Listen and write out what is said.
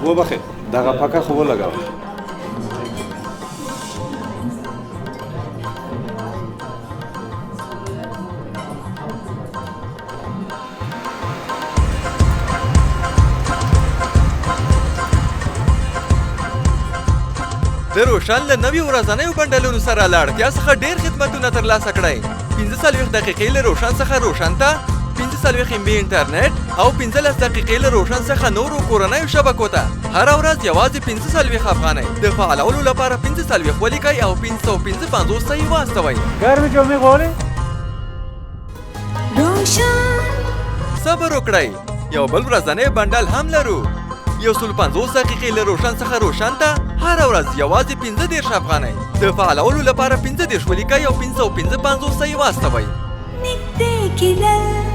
وبخښئ، دغه پکه خو ولګوه. د روشن له نویو ورځنیو بنډلونو سره له اړتیا څخه ډېر خدمتونه ترلاسه کړئ. 45 دقیقې له روشن څخه روشن ته، 45 ام بي انټرنیټ او 15 دقیقې له روشن څخه نورو کورنیو شبکو ته. هره ورځ یوازې 45 افغانۍ. د فعالولو لپاره 45 ولیکئ او 555 ته یې واستوئ. ګرمې جامې غواړې؟ روشن. صبر وکړئ، یو بل ورځنی بنډل هم لرو. 150 دقیقې له روشن څخه روشن ته، هره ورځ یوازې 35 افغانۍ. د فعالولو لپاره 35 ولیکئ او 555 ته یې واستوئ. نږدې کېدل.